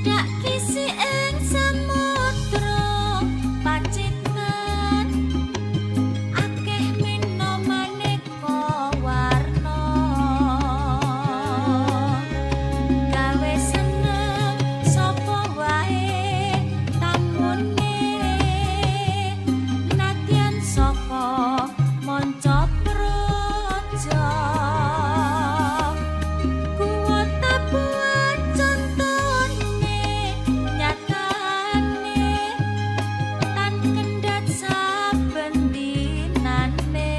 Cedhak kisi ing samudra Pacitan, akeh mena maneka warna, gawe seneng sapa wae tamune, nadyan saka manca praja. Kuwatapuan contone nyatane, tan kendhat saben dinane,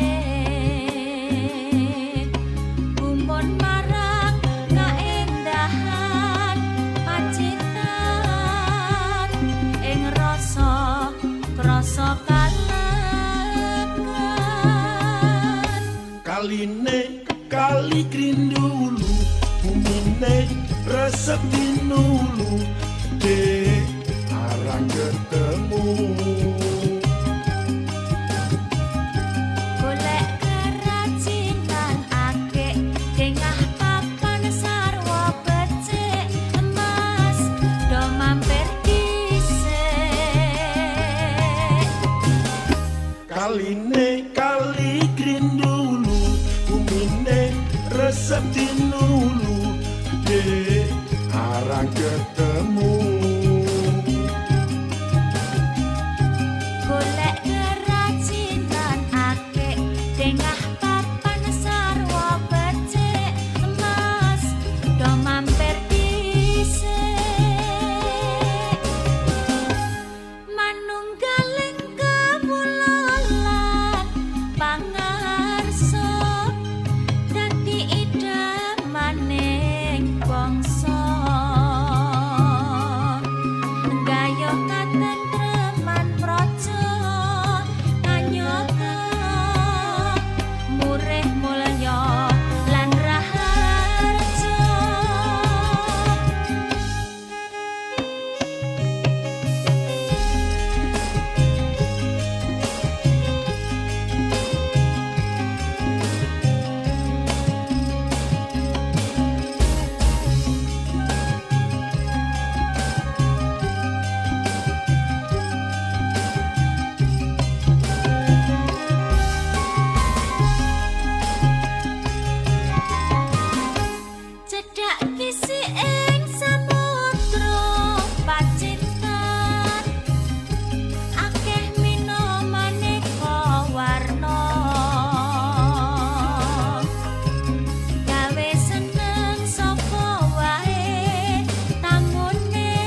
gumun marang kaendahan Pacitan, ing rasa krasa kalekan. Kaline kali grindulu, bumine resep tinulu, dek arang ketemu. Golek kerajinan akeh, dengah papan sarwa becik, emas do mampir dhisik. Kaline kali grindulu, bumine resep tinulu, dek arang ketemu. Golek kerajinan akeh, dengah papan sarwa becik, emas do mampir dhisik. Manunggaling kawula lan pangarsa, dadi idamaning bangsa, gayuh katentreman praja kanyata, murih mulya lan raharja. Cedhak kisi ing samudra Pacitan, akeh mina maneka warna, gawe seneng sapa wae tamune,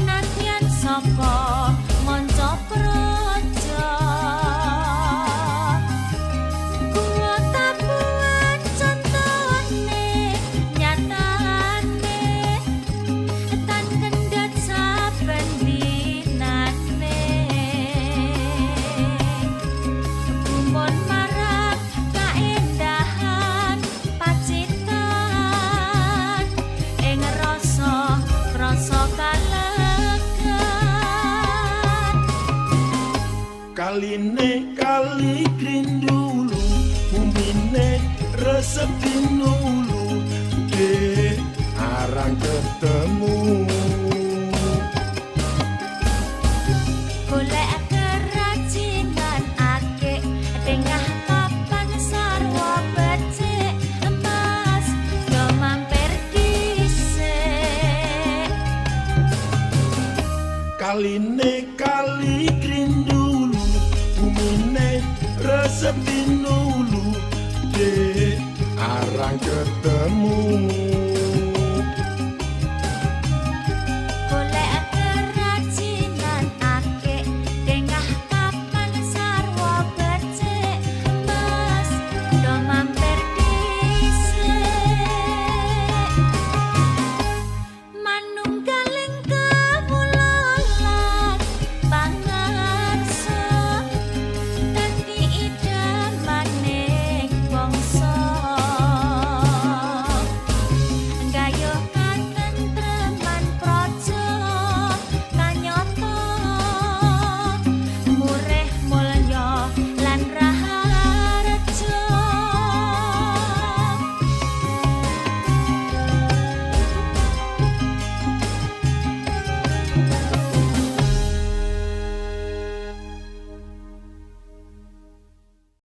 nadyan saka manca praja. Kuwatapuan contone nyatane, tan kendhat saben dinane, gumun marang kaendahan Pacitan, ing rasa krasa kalekan. Kaline kali grindulu, bumine resep tinulu, dek arang ketemu. Golek kerajinan akeh, tengah papan sarwa becik, emas do mampir dhisik. Kaline kali grindulu, bumine resep tinulu, dek arang ketemu.